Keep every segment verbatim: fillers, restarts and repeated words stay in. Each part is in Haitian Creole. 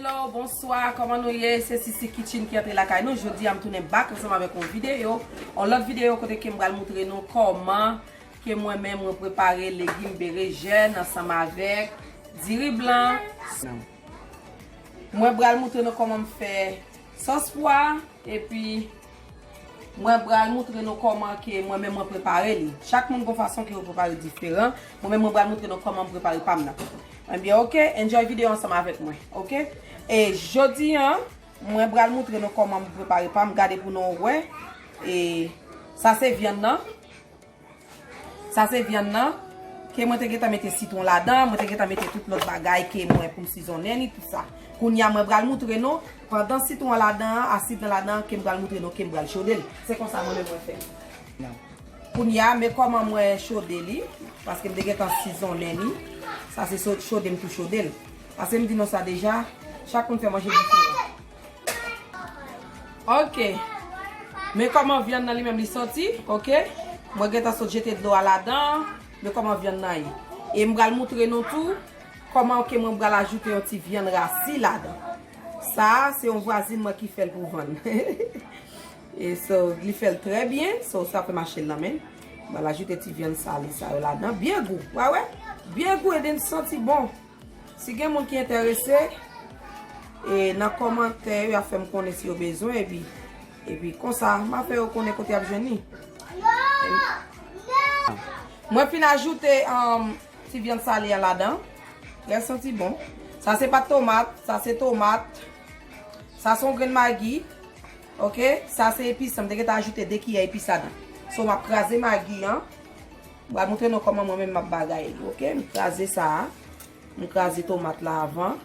Hello, bonswa, kòman nou ye? Se Sisi Kitchen ki antre lakay nou. Jodi a m tounen back ansanm avèk yon videyo, yon lòt videyo kote ke m pral moutre nou kòman ke mwen menm mwen prepare legim berejèn ansanm avèk diri blan. Mwen pral moutre nou kòman m fè sòs pwa, epi mwen pral moutre nou kòman ke mwen menm mwen prepare li. Chak moun gon fason ke yo prepare diferan. Mwen menm mwen pral moutre nou kòman m prepare pa m nan. Ebyen, oke, enjoy videyo ansanm avèk mwen, oke? E jodi a, mwen pral moutre nou kòman m prepare pa m. Gade pou nou wè. E sa se vyann nan. Sa se vyann nan. Ke mwen te gentan mete sitwon ladan, mwen te gentan mete tout lòt bagay ke mwen pou m sizonnen li, tout sa. Kounye a mwen pral moutre nou, pandan sitwon an ladan an, asid lan ladan an, ke m pral moutre nou, ke m pral chode l. Se konsa mwen menm mwen fè. Kounye a, men kòman mwen chode li, paske m te gentan sizonnen li. Sa se so-, chode m tou chode l. Paske m di nou sa deja, chak moun fè manje diferan. Ok. Men kòman vyann nan li menm li soti, ok? Mwen gentan sot jete dlo a ladan. Men kòman vyann nan ye. E m pral moutre nou tou kòman ke mwen pral ajoute yon ti vyann rasi ladan. Sa a, se yon vwazin mwen ki fè l pou vann. E so, li fè l trè byen. So, sa fè mache l nan men. M pral ajoute ti vyann sale sa yo ladan. Byen gou. Wè, wè. Byen gou e li santi bon. Si gen moun ki enterese, e nan kòmantè yo, y a fè m konnen si yo bezwen, epi, epi konsa, m a fè yo konnen kote y ap jwenn li. Mwen fin ajoute, um, ti vyann sale a ladan. Trè santi bon. Sa se pat tomat, sa se tomat. Sa se yon grenn magi. Ok, sa se epis, m te gentan ajoute de kiyè epis ladan. So, m ap kraze magi an. M pral montre nou kòman mwen menm m ap bagay li, ok? M kraze sa a. M kraze tomat la avan.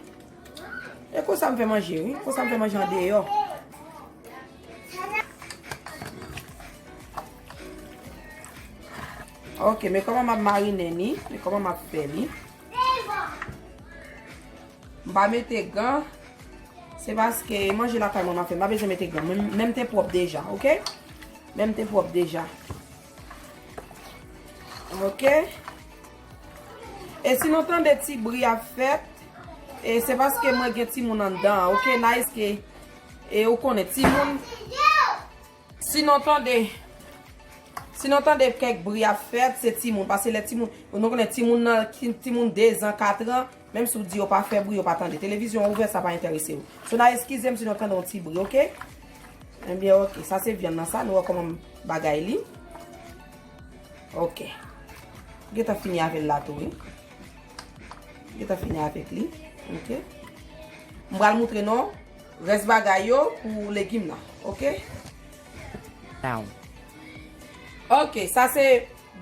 E konsa m fè manje, wi. Konsa m fè manje andeyò. Ok, men kòman m ap marinen li, men kòman m ap fè li. M pa mete gan. Se paske manje lakay mwen m ap fè. M pa bezwen mete gan. Men, men m te pwòp deja, ok? Men m te pwòp deja. Ok? E si nou tande ti bri ap fèt, e se paske mwen gen timoun anndan, ok? Nice ke, e ou konnen, timoun, si nou tande, si nou tande kèk bri ap fèt, se timoun. Paske lè timoun, nou konnen timoun nan, ki, timoun de zan, kat an, menm si w di yo pa fè bri, yo pa tande. Televizyon an ouvè, sa pa enterese yo. So, n a eskize m si nou tande yon ti bri, ok? Ebyen, ok. Sa se vyann nan sa. Nou wè kòman m bagay li. Ok. Gentan fini avè l la tou, wi. Gentan fini avèk li. Ok. M pral moutre nou rès bagay yo pou legim nan. Ok? Down. Ok, sa se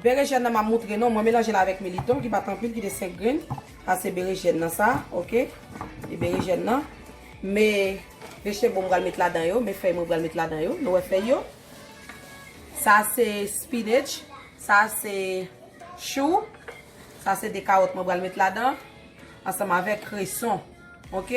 berejèn nan m ap moutre nou. Mwen melanje l avèk militon ki pa t anpil, ki te senk grenn. Sa se berejèn nan sa, ok? E berejèn nan. Men vejetebo m pral met ladan yo, men fèy mwen pral met ladan yo. Nou wè fèy yo? Sa se spinach, sa se chou, sa se de kawòt mwen pral met ladan, ansanm avèk kreson. Ok?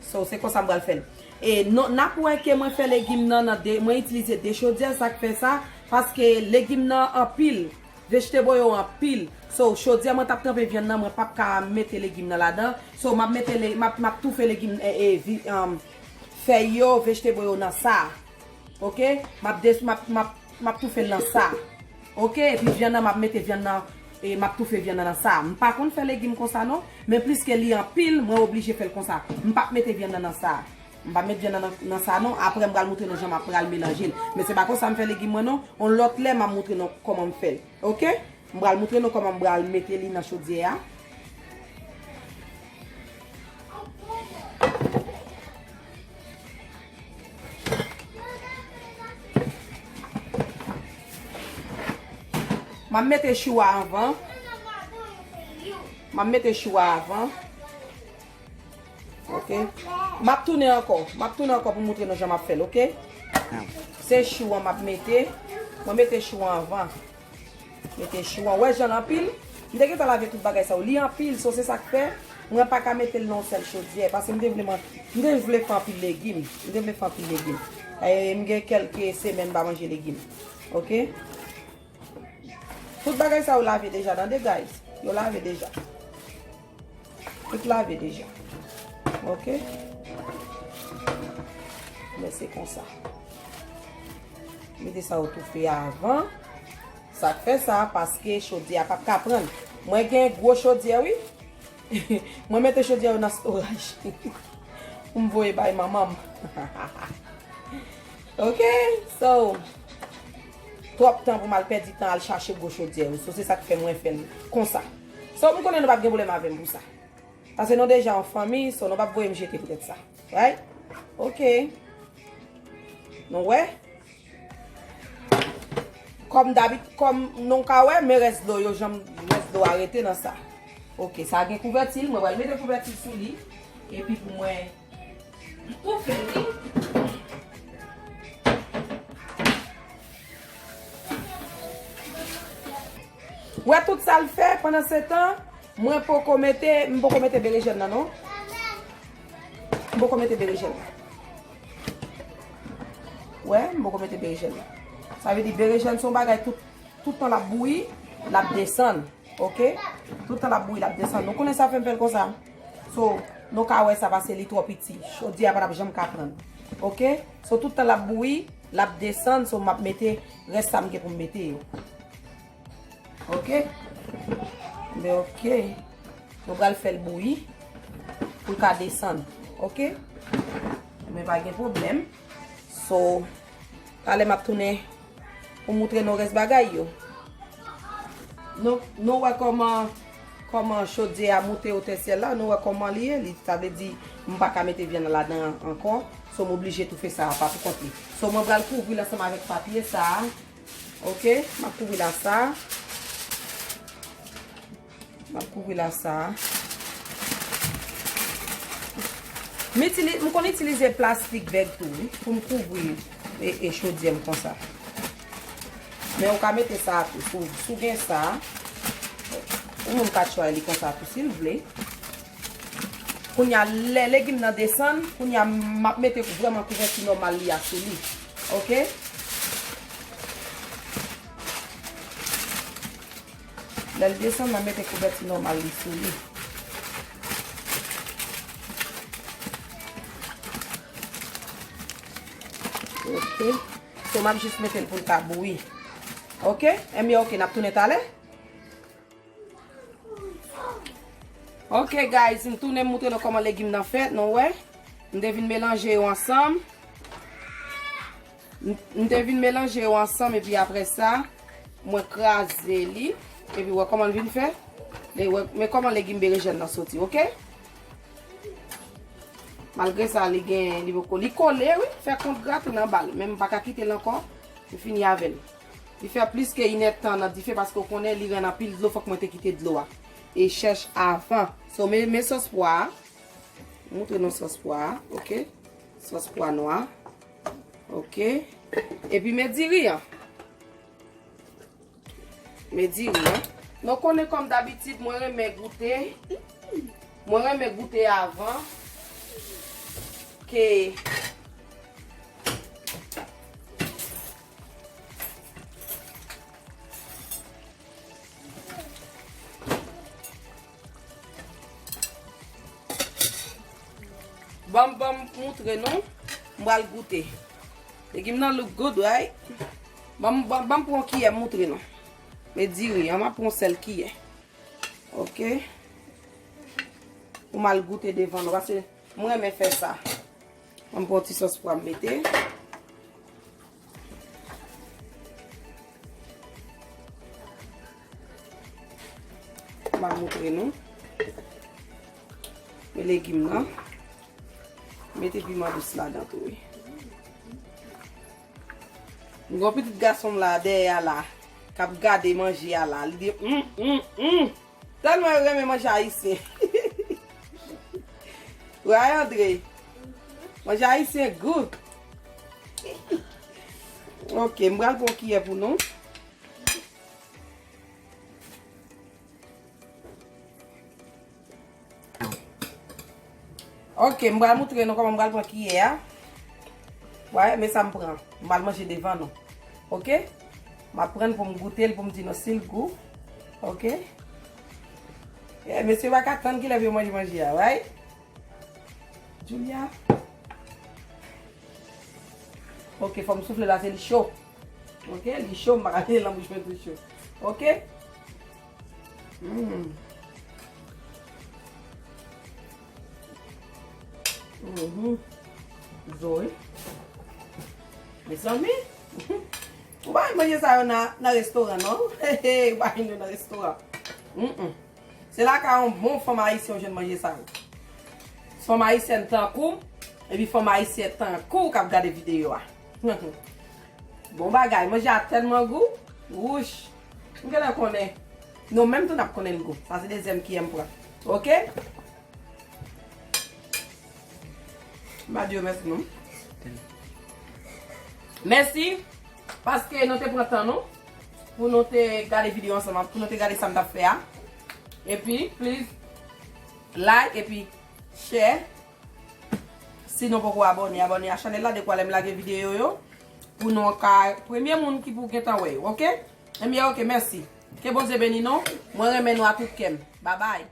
So, se konsa m pral fè l. E non, n ap wè ke mwen fè legim nan, nan de, mwen itilize de chodyè, sa k fè sa, paske legim nan anpil, vejetebo yo anpil. So, chodyè mwen t ap tranpe vyann nan, mwen p ap ka mete legim nan ladan. So, m ap mete le, m ap, m ap toufe legim, e, e, vi, um, fèy yo, vejetebo yo nan sa. Ok? M ap des-, m ap, m ap, m ap toufe l nan sa. Ok? Epi vyann nan, m ap mete vyann nan, e m ap toufe vyann nan nan sa. M pa konn fè legim konsa non, men pliske li anpil, mwen oblije fè l konsa. M p ap mete vyann nan nan sa. M p ap met vyann nan nan, nan sa non. Apre, m pral moutre nou jan m ap pral melanje l. Men se pa konsa m fè legim mwen non. Yon lòt lè, m ap moutre nou kòman m fè l. Ok? M pral moutre nou kòman m pral mete li nan chodyè a. M ap mete chou a anvan. M ap mete chou a avan. Ok. M ap tounen ankò. M ap tounen ankò pou moutre nou jan m ap fè l, ok? Se chou an m ap mete. Mwen mete chou an anvan. Mete chou an. Wè jan l anpil? M te gentan lave tout bagay sa yo. Li anpil, so se sa k fè mwen pa ka mete l nan yon sèl chodyè. Paske m te vle man-, m te vle fè anpil legim. M te vle fè anpil legim. E m gen kèlke semèn m pa manje legim. Ok? Tout bagay sa yo lave deja, tande, guys. Yo lave deja. Tout lave deja. Ok? Men se konsa. Mete sa yo toufe avan. Sa k fè sa, paske chodyè a p ap ka pran. Mwen gen gwo chodyè, wi. Mwen mete chodyè yo nan storaj. Pou m voye bay manman m. Ok, so, twòp tan pou m al pèdi tan al chache gwo chodyè yo. So, se sa k fè mwen fè l konsa. So, m konnen nou p ap gen pwoblèm avè m pou sa. Paske nou deja yon fanmi, so nou p ap voye m jete poutèt sa. Right? Ok. Nou wè? Kòm dabit, kòm nou ka wè, men rès dlo yo, janm rès dlo a rete nan sa. Ok, sa gen kouvèti l, mwen pral mete kouvèti l sou li. Epi pou mwen toufe li. Wè tout sa l fè, pandan se tan, mwen poko mete, m poko mete berejèn nan non. M poko mete berejèn nan. Wè, m poko mete berejèn nan. Sa vle di berejèn se yon bagay tout, tout tan l ap bouyi, l ap desann. Ok? Tout tan l ap bouyi, l ap desann. Nou konnen sa fè m fè l konsa. So, nou ka wè sa pase li twò piti. Chodyè a pa t ap janm ka pran. Ok? So, tout tan l ap bouyi, l ap desann. So, m ap mete rès sa m gen pou m mete yo. Ok? Men ok. Nou pral fè l bouyi pou l ka desann. Ok? Men pa gen pwoblèm. So, talè m ap tounen pou moutre nou rès bagay yo. Nou, nou wè kòman, kòman chodyè a moute otè syèl la. Nou wè kòman li ye. Li, sa vle di, m pa ka mete vyann nan ladan ankò. So, m oblije toufe sa apa pou kont li. So, mwen pral kouvri l ansanm avèk papye sa a. Ok, m ap kouvri l ak sa. M ap kouvri l ak sa. M itili-, m konn itilize plastik bèg tou, wi, pou m kouvri e, e chodyè m konsa. Men ou ka mete sa a tou, si w, si w gen sa. Ou menm ka try li konsa tou, si l vle. Kounye a, lè legim nan desann, kounye a, m ap mete vrèman kouvèti nòmal li a sou li. Ok? Lè l desann, m ap mete kouvèti nòmal li sou li. Ok. So, m ap jis mete l pou l ka bouyi. Ok? Enben, ok, n ap tounen talè. Ok, guys, m tounen moutre nou kòman legim nan fèt, nou wè. M te vin melanje yo ansanm. M, m te vin melanje yo ansanm, epi apre sa, mwen kraze li. Epi wè kòman l vin fè. Men wè, men kòman legim berejèn nan soti, ok? Malgre sa, li gen, li poko, li kole, wi. Fè kont graten anba l. Men m pa ka kite l ankò. M fini avè l. Li fè plis ke inèdtan nan dife paske w konnen li rann anpil dlo, fòk mwen te kite dlo a e chèch avan. So, men, men sòs pwa a. Moutre nou sòs pwa a, ok? Sòs pwa nwa. Ok. Epi men diri an. Men diri an. Nou konnen kòm dabitid, mwen renmen goute. Mwen renmen goute avan ke Ban m, ban m moutre nou. M pral goute. Legim nan look good, right? Ban m, ban, ban m pran yon kiyè moutre nou. Men diri an, m ap pran yon sèl kiyè. Ok. Pou m al goute devan nou. Paske mwen renmen fè sa. Ban m pran ti sòs pwa m mete. M ap moutre nou. Men legim nan. Mete piman dous ladan tou, wi. M gon pitit gason m la, dèyè a la, k ap gade manje a la. Li di, mm, mm, mm. Tèlman yo renmen manje ayisyen. Wi, Andre. Manje ayisyen good. Ok, m pral pran kiyè pou nou. Ok, m pral moutre nou kòman m pral pran kiyè a. Wè, men sa m pran. M pral manje devan nou. Ok? M ap pran l pou m goute l, pou m di nou si l gou. Ok? Yeah, mesye pa ka tann kilè pou yo manje manje a, right? Julia. Ok, fò m soufle la, se li cho. Ok, li cho, m pa ka tire l nan bouch mwen tou cho. Ok? Mm. Mhm. Zo, wi. Mezanmi. Ou pa manje sa yo nan, nan restoran, non? Ou pa jwenn yo nan restoran. Mm-mm. Se lakay yon bon fanm ayisyen ou jwenn manje sa yo. Fanm ayisyèn tankou m, epi fanm ayisyen tankou w k ap gade videyo a. Bon bagay, manje a tèlman gou. Wouch. M genlè konnen. Nou menm tou n ap konnen l gou. Sa se dezyèm kiyè m pran. Ok? M pa di yo mèsi non. Mèsi paske nou te pran tan nou pou nou te gade videyo ansanm, pou nou te gade sa m t ap fè a. Epi, please, like epi share. Si nou poko abòne, abòne a chanèl la, dekwa lè m lage videyo yo, pou nou ka premye moun ki pou gentan wè yo, ok? Ebyen, ok, mèsi. Ke Bondye beni nou. Mwen renmen nou a tout kè m. Babay.